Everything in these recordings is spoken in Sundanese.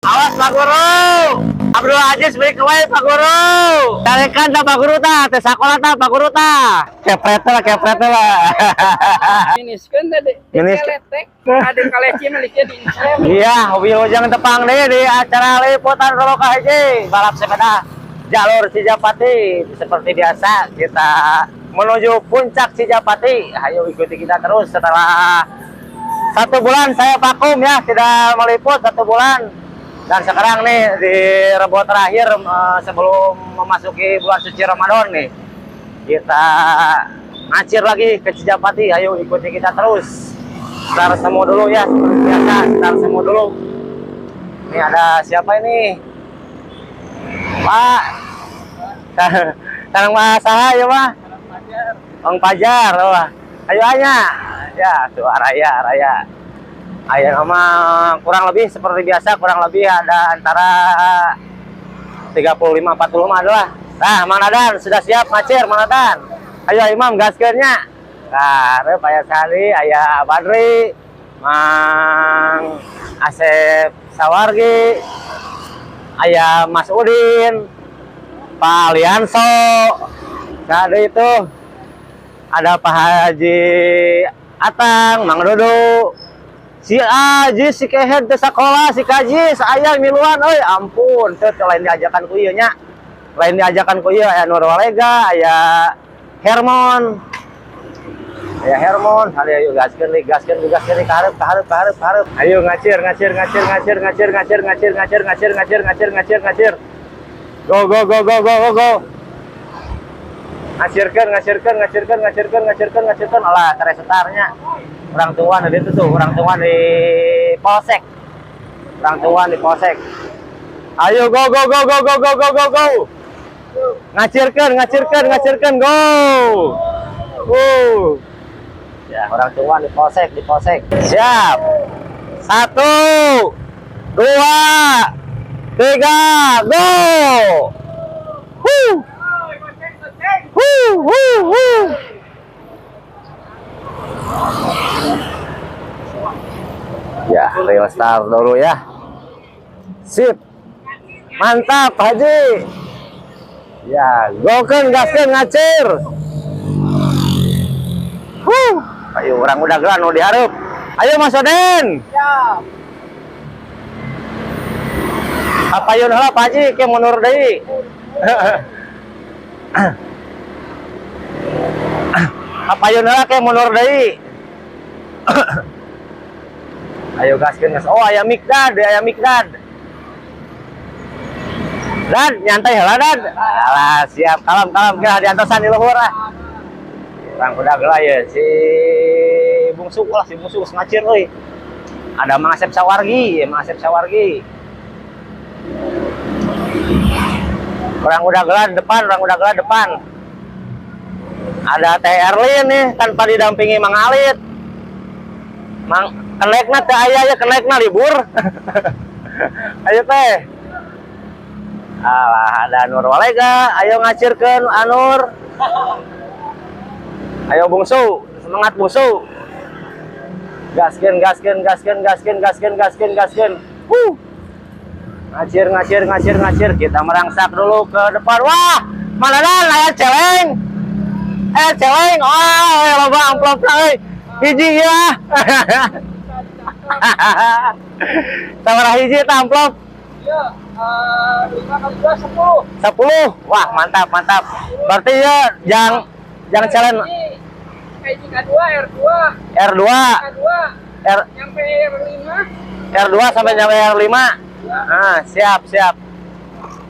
Awas Pak Guru. Abdul Aziz balik wae Pak Guru. Tarekan ta Pak Guru ta, teh sakola ta Pak Guru ta. Kepret lah, kepret lah. Miniskeun tadi. Miniskeun. Keletek. Ada kaleci miliknya di Islam. Iya, hobi ujang tepang deh di acara liputan Roro Kahiji balap sepeda jalur Cijapati. Seperti biasa kita menuju puncak Cijapati. Ayo ikuti kita terus setelah 1 bulan saya vakum ya, tidak meliput 1 bulan. Dan sekarang nih di rebo terakhir sebelum memasuki bulan suci Ramadan nih, kita ngacir lagi ke Cijapati. Ayo ikuti kita terus. Start semua dulu ya, seperti biasa, start semua dulu. Ini ada siapa ini? Pak. Sarang Mas Saha ya, Pak? Bang Pajar. Wah. Ayo anya. Ya, tuh Raya, Raya. Ayo sama kurang lebih seperti biasa, kurang lebih ada antara 35 40 mah adalah. Nah, Mang Dadan sudah siap ngacir, Mang Dadan. Ayo Imam gaskeunnya. Nah, reup aya Sari, aya Badri, Mang Asep Sawargi, aya Mas Udin, Pak Lianso, tadi itu ada Pak Haji Atang, Mang Dodo, si Aji, si Kehed teu sakola, si Kajis, aya miluan, euy ampun, teu lain diajakan ku ieu nya. Lain diajakan ku ieu aya Nur Walega, aya Hermon. Aya Hermon, ayo gaskeun deui, gaskeun deui, gaskeun deui, ka hareup, ka hareup, ka hareup, ka hareup. Ayo ngacir, ngacir, ngacir, ngacir, ngacir, ngacir, ngacir, ngacir, ngacir, ngacir, ngacir, ngacir, ngacir. Go, go, go, go, go, go, go. Ngacirkeun, ngacirkeun, ngacirkeun, ngacirkeun, ngacirkeun, ngacirkeun. Alah, tere setarnya. Orang tua di itu tuh, orang tua di polsek. Orang tua di polsek. Ayo go, go, go, go, go, go, go, go, go. Ngacirkeun, ngacirkeun, ngacirkeun, go. Go. Ya, orang tua di polsek, di polsek. Siap. 1, 2, 3, go. Huh. Huh, huh, huh. Ya, real start dulu ya. Sip. Mantap, Haji. Ya, gokeun, gaskeun, ngacir. Huh. Ayo orang udah gelan nu dihareup. Ayo Mas Oden. Siap. Apayun heula Pak Haji ke mundur deui. Apayun heula ke mundur deui. Ayo gaskeun gas. Oh, aya Mikdad, aya Mikdad. Dad, nyantai heula Dad. Alah, siap. Kalem, kalem kira diantosan di luhur ah. Orang udah gelah ya si bungsu lah, si bungsu geus ngacir euy. Ada Mang Asep Sawargi, ya, Mang Asep Sawargi. Orang udah gelar depan, orang udah gelar depan. Ada Teh Erlin nih tanpa didampingi Mang Alit. Mang kenekna teh aya ya, kenekna libur. Ayo teh. Alah, ada Nur Walega, ayo ngacirkeun Anur. Ayo bungsu, semangat bungsu. Gaskeun, gaskeun, gaskeun, gaskeun, gaskeun, gaskeun, gaskeun. Huh. Ngacir, ngacir, ngacir, ngacir. Kita merangsak dulu ke depan. Wah, mana dan aya celeng. Celeng. Wah, loba amplop euy. Hiji ya. Sabaraha hiji eta amplop? Iya, 5 kali 2 10. 10. Wah, mantap, mantap. Berarti ya jangan challenge. Kayak K2, R2. R2. K2. R nyampe R5. R2 sampai nyampe R5. Ya. Ah, siap, siap.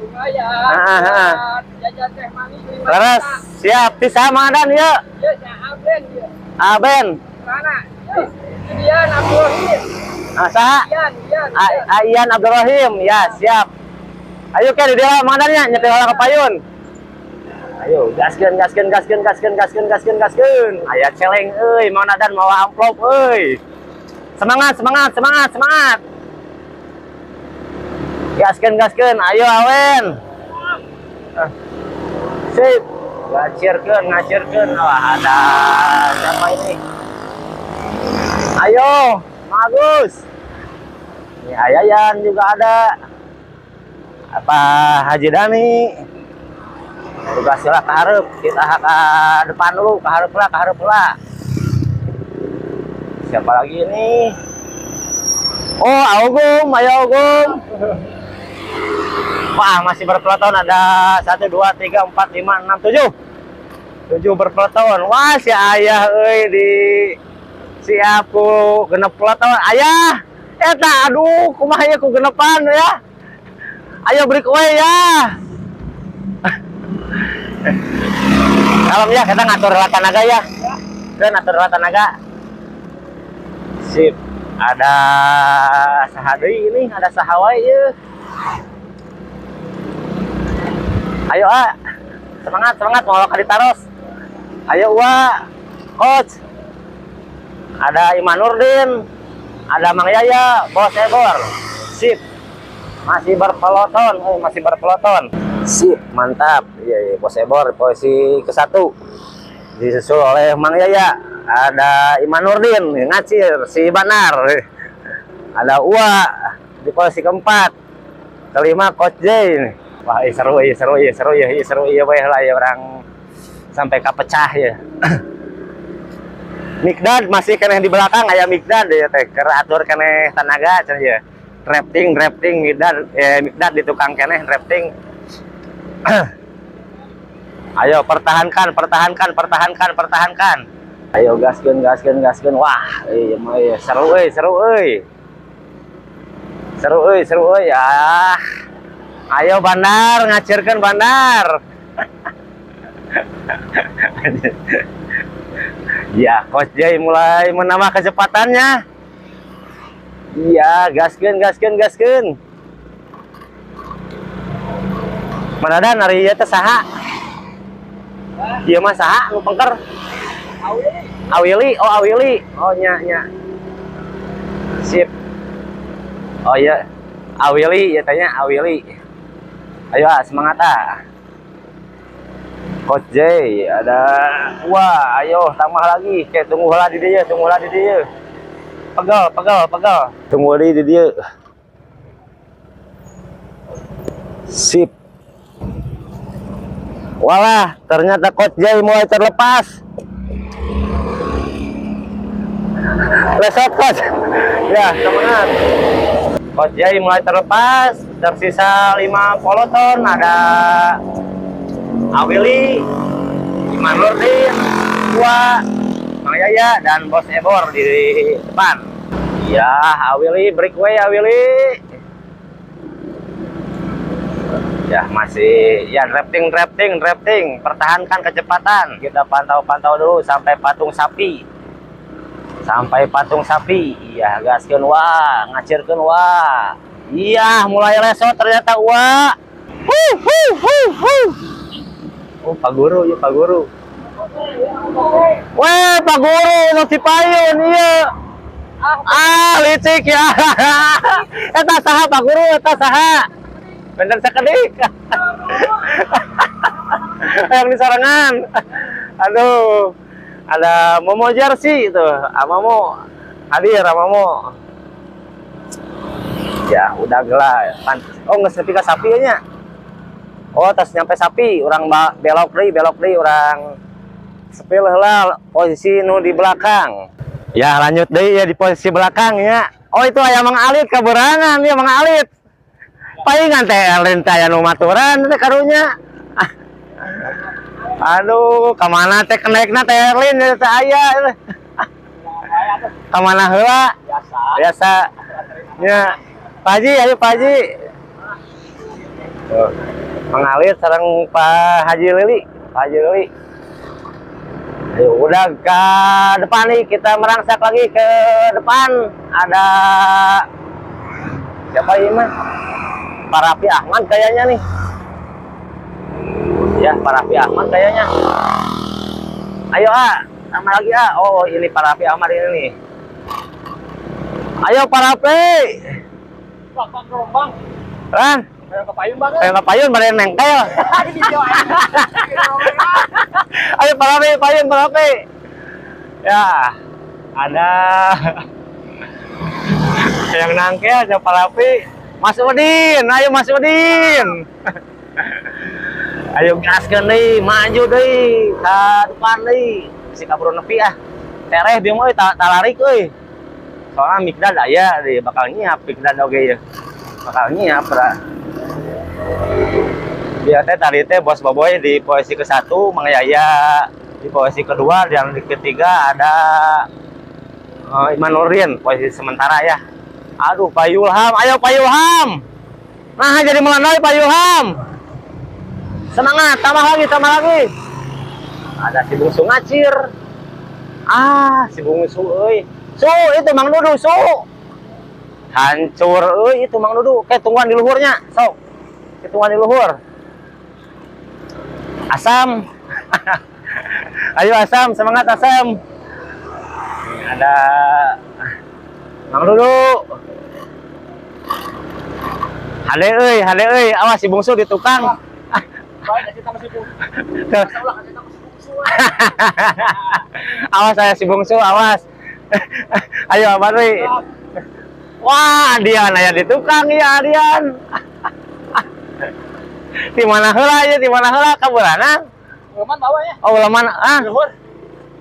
Lumayan. Ah, ah, ah. Jajan teh manis 5 Leres, juta. siap. Bisa Mang Adan ya. Iya, ya, Aben ya. Aben. Mana? Ya. Ian Abdurrahim. Ah, saha? Ian, Ian, Ian. Ian Abdurrahim. Ya, siap. Ayo ke di dalam Mang Adan nya nyetir orang ke payun. Ayo, gaskeun, gaskeun, gaskeun, gaskeun, gaskeun, gaskeun, gaskeun. Aya celeng euy, Mang Dadan mawa amplop euy. Semangat, semangat, semangat, semangat. Gaskeun, gaskeun, ayo awen. Ah. Sip. Ngacirkeun, ngacirkeun. Wah, ada siapa ini? Ayo, Mang Agus. Ini Ayayan juga ada. Apa Haji Dani. Tugas lah ke hareup, kita ke depan dulu, ke hareup lah, ke hareup lah. Siapa lagi ini? Oh, Augum, ayo Augum. Wah, masih berpeloton, ada 1, 2, 3, 4, 5, 6, 7. 7 berpeloton. Wah, si ayah euy di siap ku genep peloton. Ayah, eta aduh, kumaha ieu ku genepan ya. Ayo breakaway ya. Kalem ya, kita ngatur lah tenaga ya. Kita ngatur lah tenaga. Sip. Ada saha deui ini, ada saha wae ieu. Ayo ah. Semangat, semangat mau ka ditaros. Ayo wa. Coach. Ada Iman Nurdin, ada Mang Yaya, Bos Ebor. Sip. Masih berpeloton, oh masih berpeloton. Sip, mantap. Iya, iya, Bos Ebor posisi ke-1. Disusul oleh Mang Yaya. Ada Iman Nurdin, ngacir, si Banar. Ada Uwa di posisi keempat. Kelima Coach J. Wah, seru, seru, seru, ya, seru, iya, weh lah ya orang sampai kapecah ya. Mikdad masih keneh di belakang, aya Mikdad ya teh, keur atur keneh tenaga cenah ya. Drafting, drafting Mikdad, Mikdad di tukang keneh drafting. Ayo pertahankan, pertahankan, pertahankan, pertahankan. Ayo gaskeun, gaskeun, gaskeun. Wah, iya mah iya seru euy, seru euy. Seru euy, seru euy. Ah. Ayo Bandar, ngacirkeun Bandar. Ya, Coach Jay mulai menambah kecepatannya. Iya, gaskeun, gaskeun, gaskeun. Mana dan ari ieu teh saha? Ieu mah saha nu pengker? Awili. Awili, oh Awili. Oh nya nya. Sip. Oh iya. Awili ya tanya Awili. Ayo ah, semangat ah. Coach J ada, wah ayo tambah lagi, kayak tunggu lah di dia, tunggu lah di dia. Pegal, pegal, pegal. Tunggu di dia. Sip. Walah, ternyata Coach J mulai terlepas. Lesot Coach. Ya, semangat. Coach J mulai terlepas, tersisa 5 peloton, ada Awili, Iman Nurdin, Tua, Mang Yaya, dan Bos Ebor di depan. Iya, Awili, breakaway Awili. Ya, masih ya drafting, drafting, drafting, pertahankan kecepatan. Kita pantau-pantau dulu sampai patung sapi. Sampai patung sapi. Iya, gaskeun wah, ngacirkeun wah. Iya, mulai lesot ternyata wah. Hu hu hu hu. Oh, Pak Guru, ya Pak Guru. Weh, Pak Guru nu Cipayun ieu. Ah, licik ya. Eta saha Pak Guru, eta saha? Bener sakedik. Yang di sorangan. Aduh. Ada Momo Jersey itu. Ah, Momo hadir, ah, Momo. Ya, udah gelar. Oh, nggak sepi ka sapi nya. Oh, tas nyampe sapi, orang belok deui, orang sepil heula posisi nu di belakang. Ya, lanjut deui ya di posisi belakang ya. Oh, itu aya Mang Alit kaberangan ya Mang Alit. Palingan teh Erlin teh aya nu maturan teh karunya. Aduh, kamana teh kenaikna teh Erlin teh aya. Kamana heula? Biasa. Biasa. Ya. Pak Haji, ayo Pak Haji. Tuh. Mengalir sareng Pak Haji Lili, Pak Haji Lili. Ayo udah ke depan nih, kita merangsak lagi ke depan. Ada siapa ini mah? Pak Raffi Ahmad kayaknya nih. Ya, Pak Raffi Ahmad kayaknya. Ayo ah, sama lagi ah. Oh, ini Pak Raffi Ahmad ini nih. Ayo Pak Raffi. Bang, bang, gerombang. Ran. Kayak kepayun banget. Kayak kepayun pada nengkel. Ayo Pak Raffi, payun Pak Raffi. Ya, ada. Yang nangkel siapa Rapi? Mas Udin, ayo Mas Udin. Ayo gaskeun deui, maju deui ka depan deui. Bisi kaburu nepi ah. Tereh bieu mah euy talarik euy. Soalnya Mikdad aya deui bakal nyiap Mikdad oge ye. Bakal nyiap ra. Dia teh tadi teh Bos Boboy di posisi ke-1 Mang Yaya, di posisi kedua dan di ketiga ada Iman Nurdin posisi sementara ya. Aduh Pak Yulham, ayo Pak Yulham. Nah jadi melandai Pak Yulham. Semangat, tambah lagi, tambah lagi. Ada si bungsu ngacir. Ah, si bungsu euy. Su, itu Mang Dudu, su. Hancur euy itu Mang Dudu. Kayak tungguan di luhurnya, sok. Tungguan di luhur. Asam. Ayo Asam, semangat Asam. Ini ada Mang Dudu. Hade euy, hade euy, awas si bungsu di tukang. Baik, kasih tahu si bungsu. Masa ulah kasih tahu si bungsu. Awas saya si bungsu, awas. Ayo Abadri. Wah, Adian aya di tukang ya Adian. Di mana heula ya, di mana heula kaburanan? Uleman bawa ya. Oh, uleman ah. Luhur.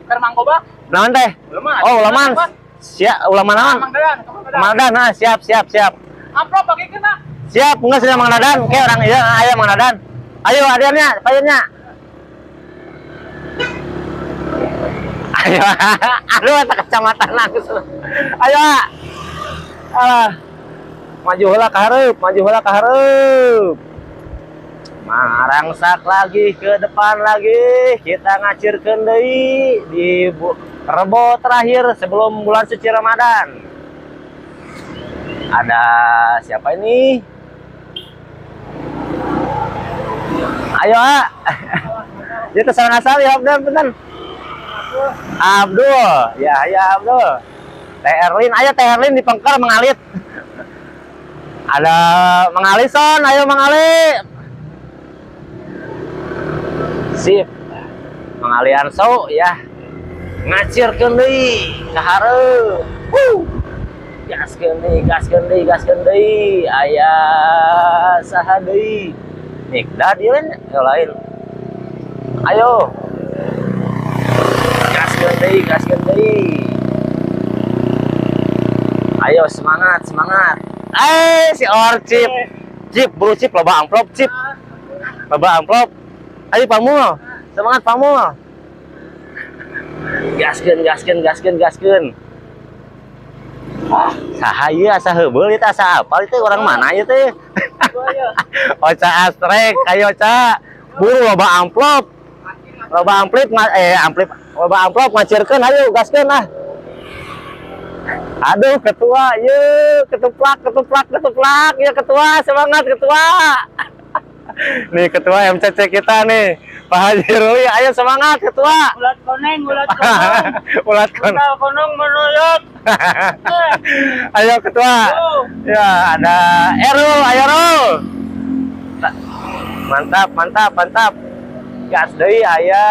Keur Mang Gobak. Naon teh? Uleman. Oh, uleman. Siap, uleman naon? Mang Dadan, Mang Dadan. Mang Dadan, ah, siap, siap, siap. Amplop bagikeun ah. Siap, enggak sudah Mang Dadan. Oke, orang iya, ayo Mang Dadan. Ayo Adiannya, payunnya. Ayo, aduh, tak kecamatan langsung. Ayo, alah. Maju heula ka hareup, maju heula ka hareup. Marangsak lagi ke depan lagi. Kita ngacirkeun deui di Rebo terakhir sebelum bulan suci Ramadan. Ada siapa ini? Ayo, ah. Itu salah asal ya, Abdul, bentar. Abdul, ya, ya Abdul. Teh Erlin, ayo Teh Erlin di pengker mengalit. Ada Mang Alison, ayo Mang Ali. Sip. Mang Ali Anso ya. Ngacirkeun deui ka hareup. Wuh. Gaskeun deui, gaskeun deui, gaskeun deui. Aya saha deui? Mikdad ieu lain, lain. Ayo. Gaskeun deui, gaskeun deui. Ayo semangat, semangat. Si Orcip. Cip, buru Cip, loba amplop, Cip. Loba amplop. Ayo Pamul. Semangat Pamul. Gaskeun, gaskeun, gaskeun, gaskeun. Ah, saha ieu asa heubeul ieu teh asa apal ieu teh orang mana ieu teh? Oca Astrek, ayo Oca. Buru loba amplop. Loba amplop amplop, loba amplop ngacirkeun ayo gaskeun ah. Aduh ketua, yuk ketuplak, ketuplak, ketuplak, ya ketua, semangat ketua. Nih ketua MCC kita nih, Pak Haji Ruli, ayo semangat ketua. Ulat koneng, ulat koneng. Ulat koneng. Ulat koneng menuyuk. Ayo ketua. Ya ada Erul, ayo Rul. Mantap, mantap, mantap. Gas deui aya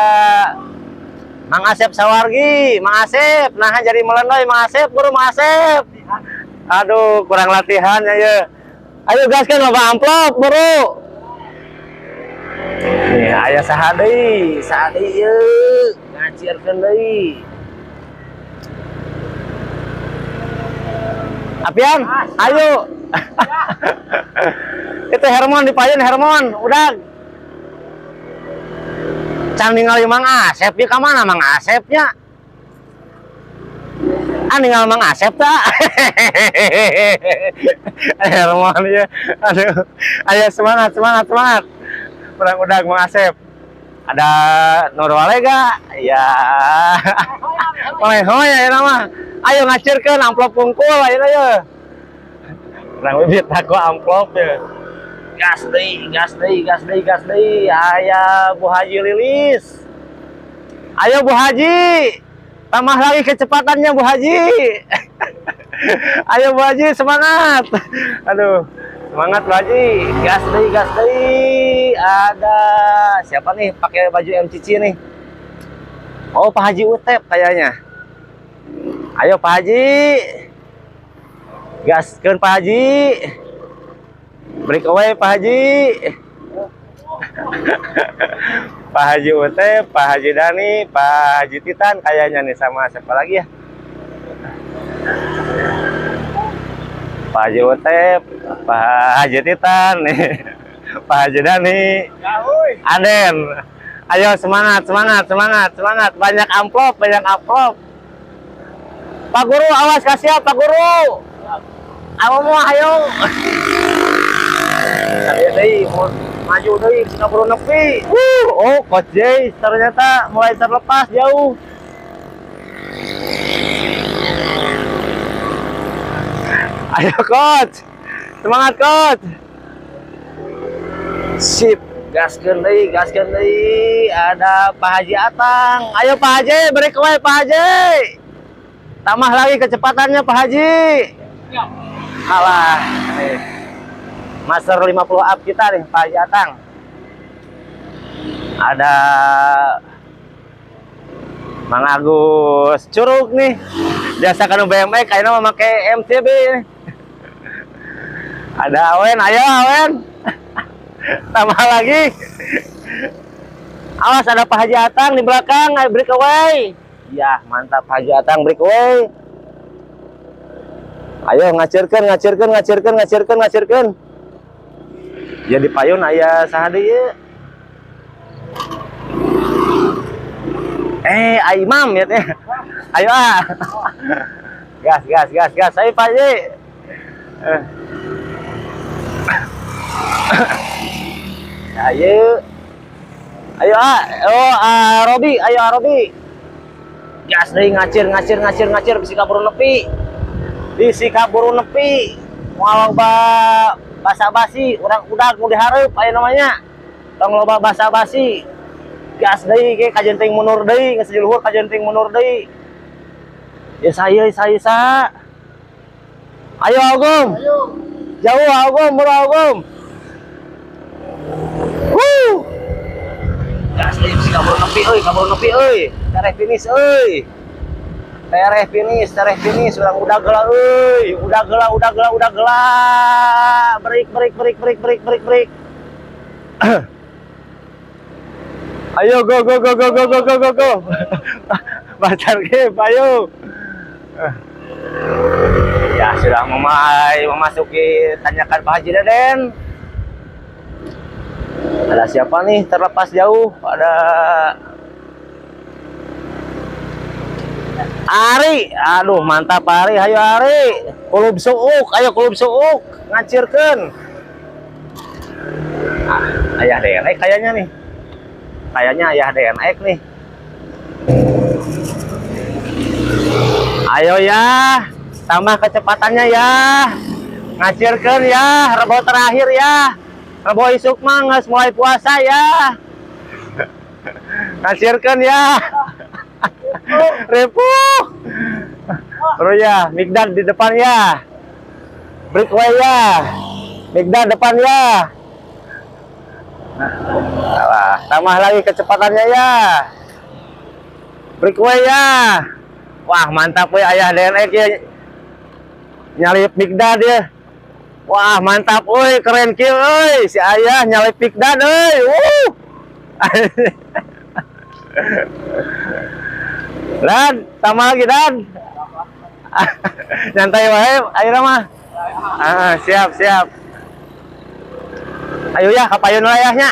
Mang Asep Sawargi, Mang Asep, nah jadi melendoy Mang Asep, guru Mang Asep. Aduh, kurang latihan ya, ya. Ayo gaskan loba amplop, buru. Nih, aya saha deui, saha deui ieu, ngacirkeun deui. Apian, ayo. Itu Hermon di payun Hermon, udah. Can ningali Mang Asep ya ka mana Mang Asepnya? Ah ninggal Mang Asep tak? Hermon ya. Aduh. Ayo semangat, semangat, semangat. Kurang udah Mang Asep. Ada Nur Walega, ya. Oleh ya nama. Ayo ngacirkeun amplop pungkul ayo ayo. Kurang bibit aku amplop ya. Gas deui, gas deui, gas deui, gas deui. Aya Bu Haji Lilis. Ayo Bu Haji. Tambah lagi kecepatannya Bu Haji. Ayo Bu Haji semangat. Aduh, semangat Bu Haji. Gas deui, gas deui. Ada siapa nih pakai baju MCC nih? Oh, Pak Haji Utep kayaknya. Ayo Pak Haji. Gaskeun, Pak Haji. Break away, Pak Haji. Pak Haji Ute, Pak Haji Dani, Pak Haji Titan kayaknya nih, sama siapa lagi ya? Pak Haji Ute, Pak Haji Titan nih, Pak Haji Dani, Aden. Ayo semangat, semangat, semangat, semangat. Banyak amplop, banyak amplop. Pak Guru, awas kasih Pak Guru. Ayo mau, ayo. Saya deui mau maju deui bisa buru nepi. Oh, Coach Jay ternyata mulai terlepas jauh. Ayo, Coach. Semangat, Coach. Sip, gaskeun deui, gaskeun deui. Ada Pak Haji Atang. Ayo, Pak Haji, break away, Pak Haji. Tambah lagi kecepatannya, Pak Haji. Alah, nih. Master 50 up kita nih, Pak Haji Atang. Ada Mang Agus Curug nih. Biasa kan BMX, kayaknya mau pakai MTB nih. Ada Awen, ayo Awen. Tambah lagi. Awas, ada Pak Haji Atang di belakang, ayo break away. Ya, mantap, Haji Atang break away. Ayo ngacirkeun, ngacirkeun, ngacirkeun, ngacirkeun, ngacirkeun. Ya, di payun aya saha deui ieu? Imam ya teh. Ayo ah. Gas, gas, gas, gas. Ayo, Pak Haji. Ayo. Ayo ah. Oh, ah, Robi, ayo ah, Robi. Gas deui, ngacir, ngacir, ngacir, ngacir, bisi kaburu nepi. Bisi kaburu nepi. Moal loba basa-basi, urang udag nu dihareup aya namanya. Tong loba basa-basi. Gas deui ke kajen teuing mundur deui, geus di luhur kajen teuing mundur deui. Ya saya sa. Ayo Agum. Ayo. Jauh Agum, bro Agum. Wuh. Gas deui, bisi kaburu nepi euy, kaburu nepi euy. Tereh finish euy. Tereh finish, tereh finish, urang udah geula euy. Udah geula, udah geula, udah geula. Break, break, break, break, break, break, break. Ayo go go go go go go go go go. Bacar ke, ayo. Ya, sudah mulai memasuki tanjakan Pak Haji Deden. Ada siapa nih terlepas jauh? Ada Ari. Aduh, mantap Ari. Ayo Ari. Kulub suuk, ayo kulub suuk. Ngacirkeun. Ah, ayah DNX kayaknya nih. Kayaknya ayah DNX nih. Ayo ya, tambah kecepatannya ya. Ngacirkeun ya, rebo terakhir ya. Rebo isuk mah geus mulai puasa ya. Ngacirkeun ya. Ripuh. Bro ya, Migdad di depan ya. Breakaway ya. Migdad depan ya. Nah, tambah lagi kecepatannya ya. Breakaway ya. Wah, mantap we ayah DNX ya. Nyalip Migdad ya. Wah, mantap euy, keren kieu euy. Si ayah nyalip Migdad euy. Wuh. Dan, tambah lagi Dan. Nyantai wae ayeuna mah. Ah, siap, siap. Ayo ya, ka payun layahnya.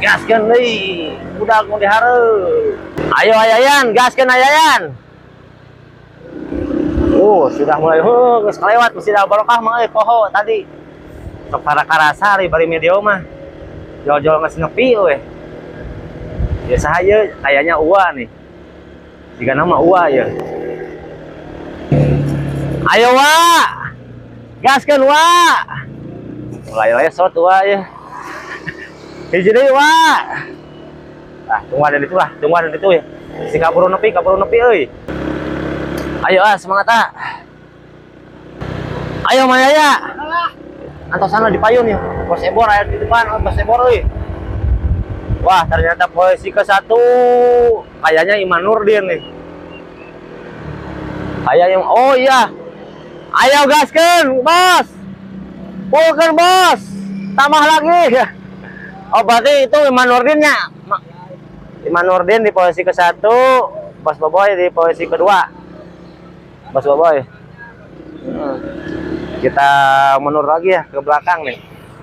Gaskeun deui. Budak nu dihareup. Ayo ayayan, gaskeun ayayan. Sudah mulai heuh geus kalewat mesti da barokah mah euy poho tadi. Sok para karasa ari bari medio mah. Jol-jol geus nepi euy. Ya saha ieu, kayaknya Uwa nih. Jika nama Uwa ya. Ayo Wa. Gaskeun Wa. Mulai lesot Wa ya. Hiji deui Wa. Ah, tunggu ada di itu lah, tunggu ada di itu ya. Si kaburu nepi euy. Ayo ah, semangat ah. Ayo Mayaya. Atau sana di payun ya. Bos Ebor aya di depan, oh, Bos Ebor euy. Wah, ternyata posisi ke 1 kayaknya Iman Nurdin nih. Kayak yang, oh iya. Ayo gaskeun, Bos. Pulkeun, Bos. Tambah lagi. Oh, berarti itu Iman Nurdin nya. Iman Nurdin di posisi ke-1, Bos Boboy di posisi kedua. Bos Boboy. Kita mundur lagi ya ke belakang nih.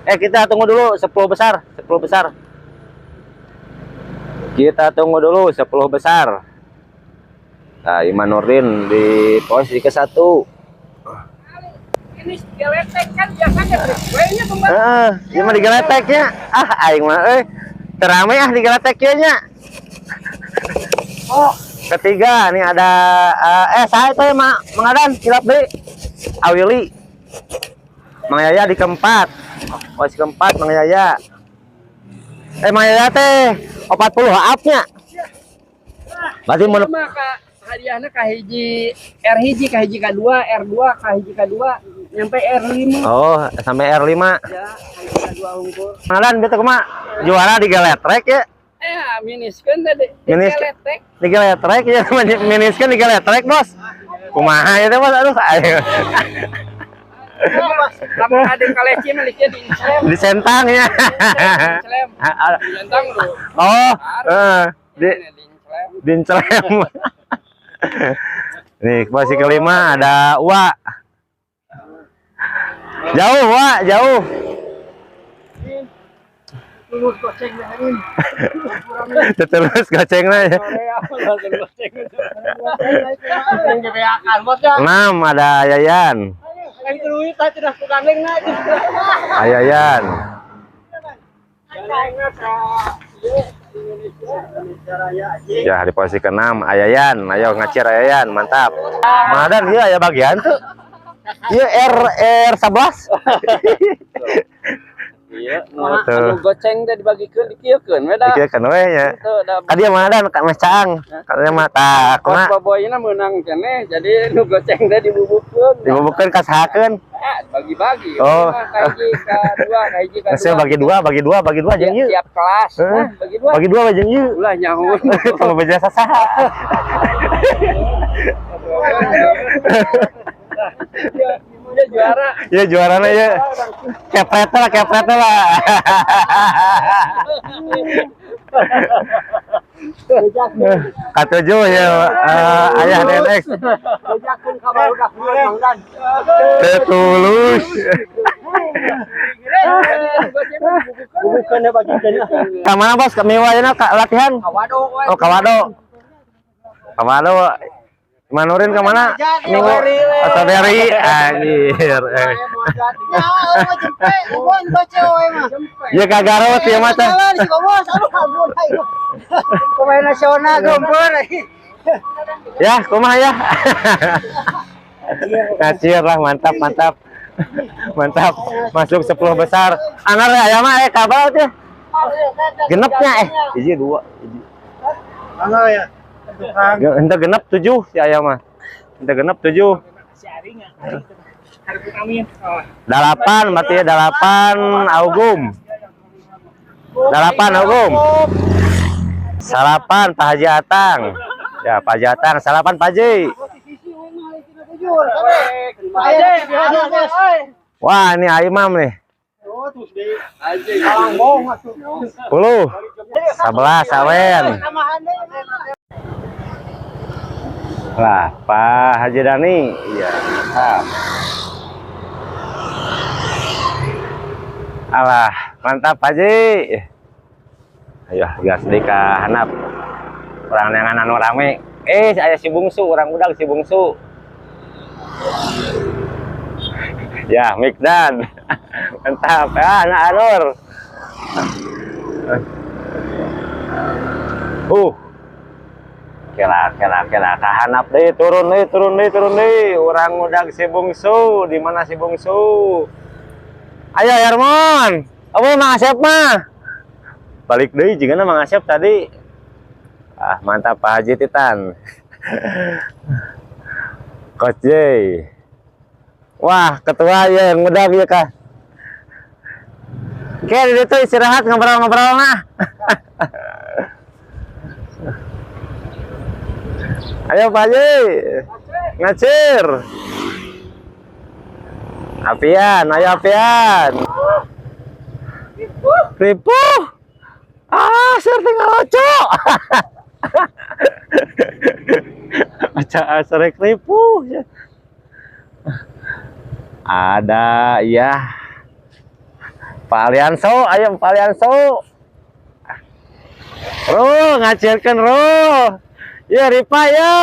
Eh, kita tunggu dulu 10 besar, 10 besar. Kita tunggu dulu 10 besar. Nah, Iman Nurdin di posisi ke-1. Ini geletek kan biasanya gue pembantu. Heeh, ieu mah digeleteknya. Ah, aing mah euy. Teu rame ah digeletek kieu nya. Oh, Ketiga nih ada saya teh Mak Mang Adan hilap deui. Awili. Mang Yaya di keempat. Posisi keempat Mang Yaya. Eh, Mang Yaya teh 40 up-nya. Berarti mun mah ka hadiahnya ka hiji R1 ka hiji ka 2, R2 ka hiji ka 2 nyampe R5. Oh, sampai R5. Ya, ka hiji ka 2 unggul. Mang Adan gitu kumaha? Juara di geletrek ya. Eh, miniskeun tadi. Minis- Geletek. Di geletrek ya, miniskeun di geletrek, Bos. Kumaha ya teh, Bos? Aduh, ayo. Lamun ada kaleci mah di inslem. Disentang ya. Inslem. Disentang lu. Oh, di Di inslem. dinclem. Nih, posisi kelima ada Wa. Jauh, Wa, jauh. Lulus goceng ini. Terus gocengnya ya. Enam ada Yayan. Yayan. Ya, di posisi ke-6 Ayayan. Ayo ngacir Ayayan, mantap. Madan iya aya bagian tuh. Iya R R 11. Iya, Tuh. anu goceng teh dibagikeun dikieukeun we da. Dikira kan we nya. Teu da. Ka dia Madan ka meh caang. Ka dia mah tah Kos kumaha? baboyna meunang keneh, jadi nu goceng teh dibubukeun. Dibubukeun ka sahakeun. Ah, bagi-bagi. Oh. Ka hiji ka dua, ka hiji ka Geus dua. bagi dua, bagi dua, bagi dua jeung ieu. Tiap kelas. Heeh. Nah, bagi dua. Bagi dua jeung ieu. Ulah nyaho. Kalau beja sasaha. Dia juara. Ya juarana ya. Kepret lah, kepret lah. Katujuh ya ayah DNX. Tetulus. Bubukeun bagikeun. Ka mana bos? Ke Miwa ayeuna ka latihan? Kawado we. Oh, Kawado. Kawado. Manurin ke mana? Minggu atau dari anjir. Eh. Ya ka Garut ya mah teh. Pemain nasional gompor. Ya, kumaha ya? Ngacir lah, mantap, mantap. Mantap. Masuk 10 besar. Anar ya aya mah kabar teh. Genepnya hiji dua, hiji. ya. Ente genep 7 si ayam mah. Ente genep 7. 8 berarti ya 8 Augum. 8 Augum. 8 Pak Haji Atang. Ya Pak Haji Atang, 8 Pak Haji. Wah, ini Aimam nih. 10 11 Awen. Lah, Pak Haji Dani. Iya, mantap. Alah, mantap Pak Haji. Ayo, gas di ka handap. Urang neangan anu rame. Aya si bungsu, urang budak si bungsu. Ya, Mikdan. Mantap. Ya, anak Anur. Kela, kela, kela. Kahanap deh, turun deh, turun deh, turun deh. Urang udag si bungsu. Di mana si bungsu? Ayo, Hermon. Apa Mang Asep mah? Balik deh, jigana Mang Asep tadi. Ah, mantap Pak Haji Titan. Coach J. Wah, ketua ya yang muda ya kah. Oke, di situ istirahat ngobrol-ngobrol nah. Ayo Pak Haji. Ngacir. Apian, ayo apian. Ripuh. Ah, sir tinggal lucu. Baca asrek ripuh. Ada ya. Pak Alianso, ayo Pak Alianso. Ro, ngacirkan ro. Ya Ripa ya.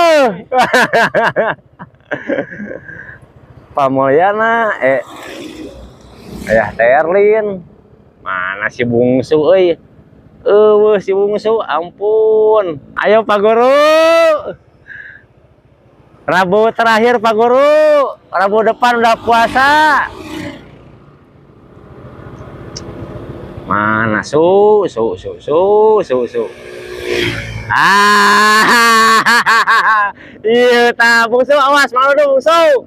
Pak Mulyana, ayah Terlin. Mana si bungsu euy? Eueuh si bungsu, ampun. Ayo Pak Guru. Rabu terakhir Pak Guru. Rabu depan udah puasa. Mana su su su su su su. Ah, iya ta bungsu awas malu dong bungsu.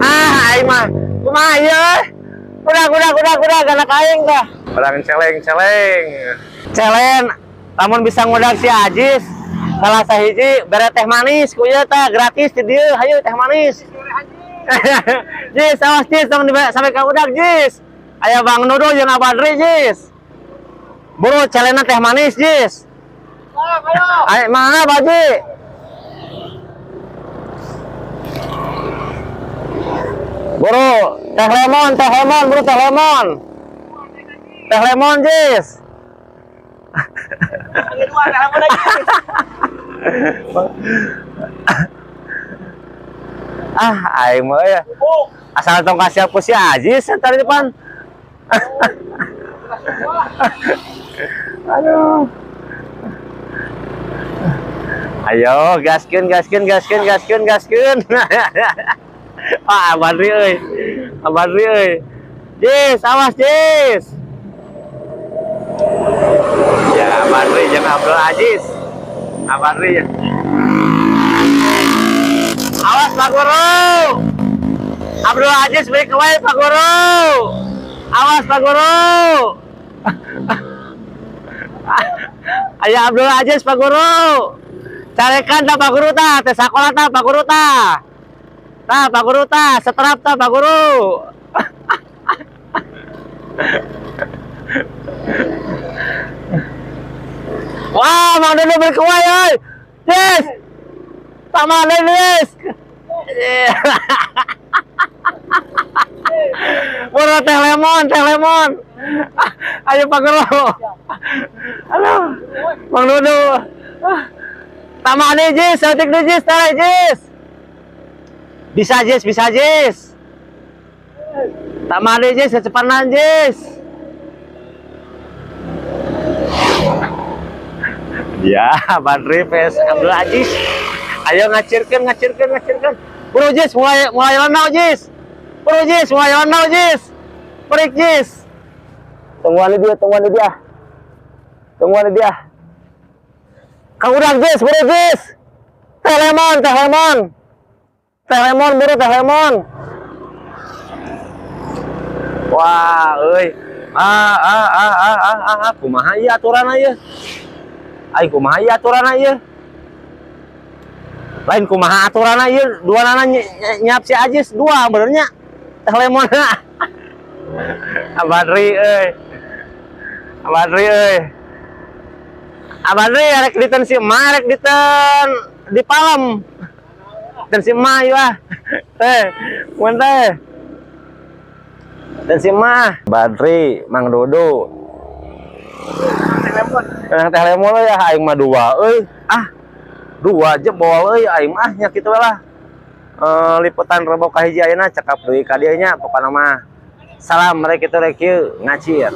Ah, aing mah kumaha ieu? Kuda kuda kuda kuda ganak aing tah. Orang celeng celeng. Celen, lamun bisa ngudag si Ajis, salah sahiji bere teh manis ku ieu tah gratis di dieu, hayu teh manis. Jis, awas Jis, tong sampai ka udag Jis. Aya Bang Nudo jeung Abadri Jis. Buru celena teh manis Jis. Ayo mana Baji? Buru teh lemon, buru teh lemon. Teh lemon Jis. Ah, aing mah ya. Asal tong kasih aku si Aziz tadi depan. Aduh. Ayo gaskeun gaskeun gaskeun gaskeun gaskeun. Ah, Abadri euy. Abadri euy. Jis, awas Jis. Ya, Abadri jeung Abdul Aziz. Abadri ya. Awas Pak Guru. Abdul Aziz balik wae Pak Guru. Awas Pak Guru. Aya Abdul Aziz Pak Guru. Carekan ta Pak Guru ta, teh sakola ta Pak Guru ta. Ta Pak Guru ta, setrap ta Pak Guru. Wah, Mang Dodo balik wae euy. Jis. Sama Jis. Buru teh lemon, teh lemon. Ayo Pak Guru. Aduh, Bang Dodo. Sama nih Jis, cantik nih Jis, tarik Jis. Bisa Jis, bisa Jis. Sama nih Jis, kecepatan Jis. Ya, Badri PS Abdul Aziz. Ayo ngacirkan, ngacirkan, ngacirkan. Buru Jis, mulai mulai lenau Jis. Buru Jis, mulai lenau Jis. Perik Jis. Tungguan dia, tungguan dia. Tungguan dia. Kang udah Jis, buru Jis. Teh lemon, teh lemon. Teh lemon, buru teh lemon. Wah, euy. Ah ah ah ah ah ah, kumaha ieu aturan ieu? Ai kumaha ieu aturan ieu? Lain kumaha aturan ieu, dua nana nyiap si Ajis dua benernya. Teh lemon. Abadri euy. Abadri euy. Abadri arek diten si emak, arek diten di palem. Dan si emak ieu ah. Teh, mun teh. Dan si emak, Badri, Mang Dodo. Teh lemon ya aing mah dua euy. Ah. Dua jebol euy aing mah nya kitu lah. Liputan rebo kahiji ayeuna cekap deui ka dieu nya pokona mah. Salam rek kitu rek kieu ngacir.